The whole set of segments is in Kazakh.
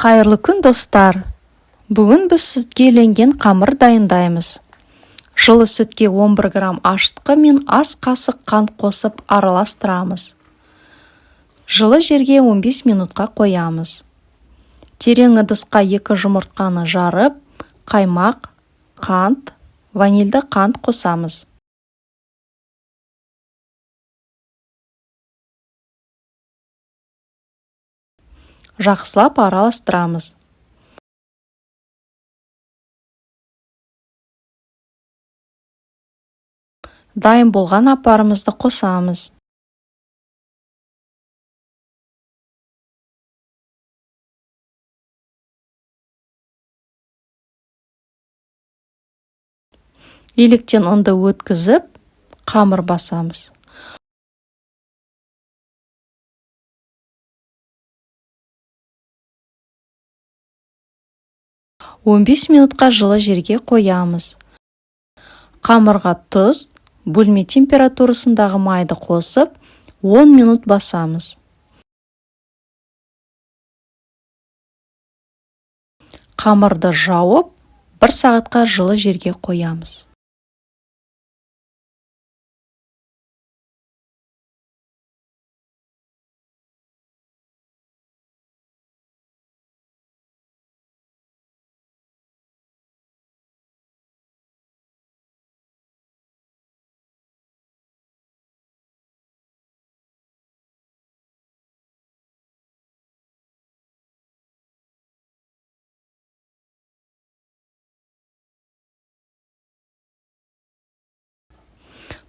Қайырлы күн, достар! Бүгін біз сүтке иленген қамыр дайындаймыз. Жылы сүтке 11 грамм ашытқы мен ас қасық қант қосып араластырамыз. Жылы жерге 15 минутқа қоямыз. Терең ыдысқа 2 жұмыртқаны жарып, қаймақ, қант, ванильді қант қосамыз. Жақсылап араластырамыз. Дайын болған апарымызды қосамыз. Електен ұнды өткізіп, қамыр басамыз. 15 минутқа жылы жерге қоямыз. Қамырға тұз, бөлме температурасындағы майды қосып, 10 минут басамыз. Қамырды жауып, 1 сағатқа жылы жерге қоямыз.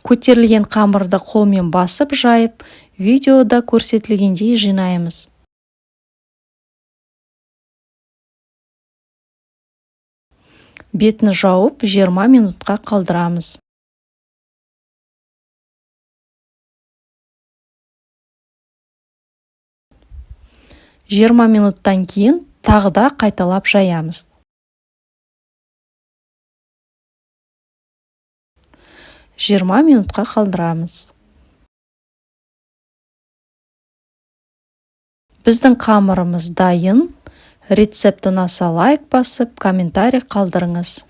Көтерілген қамырды қолмен басып жайып, видеода көрсетілгендей жинаймыз. Бетін жауып, 20 минутқа қалдырамыз. 20 минуттан кейін тағы да қайталап жаямыз. 20 минутқа қалдырамыз. Біздің қамырымыз дайын. Рецепт ұнаса, лайк басып, комментарий қалдырыңыз.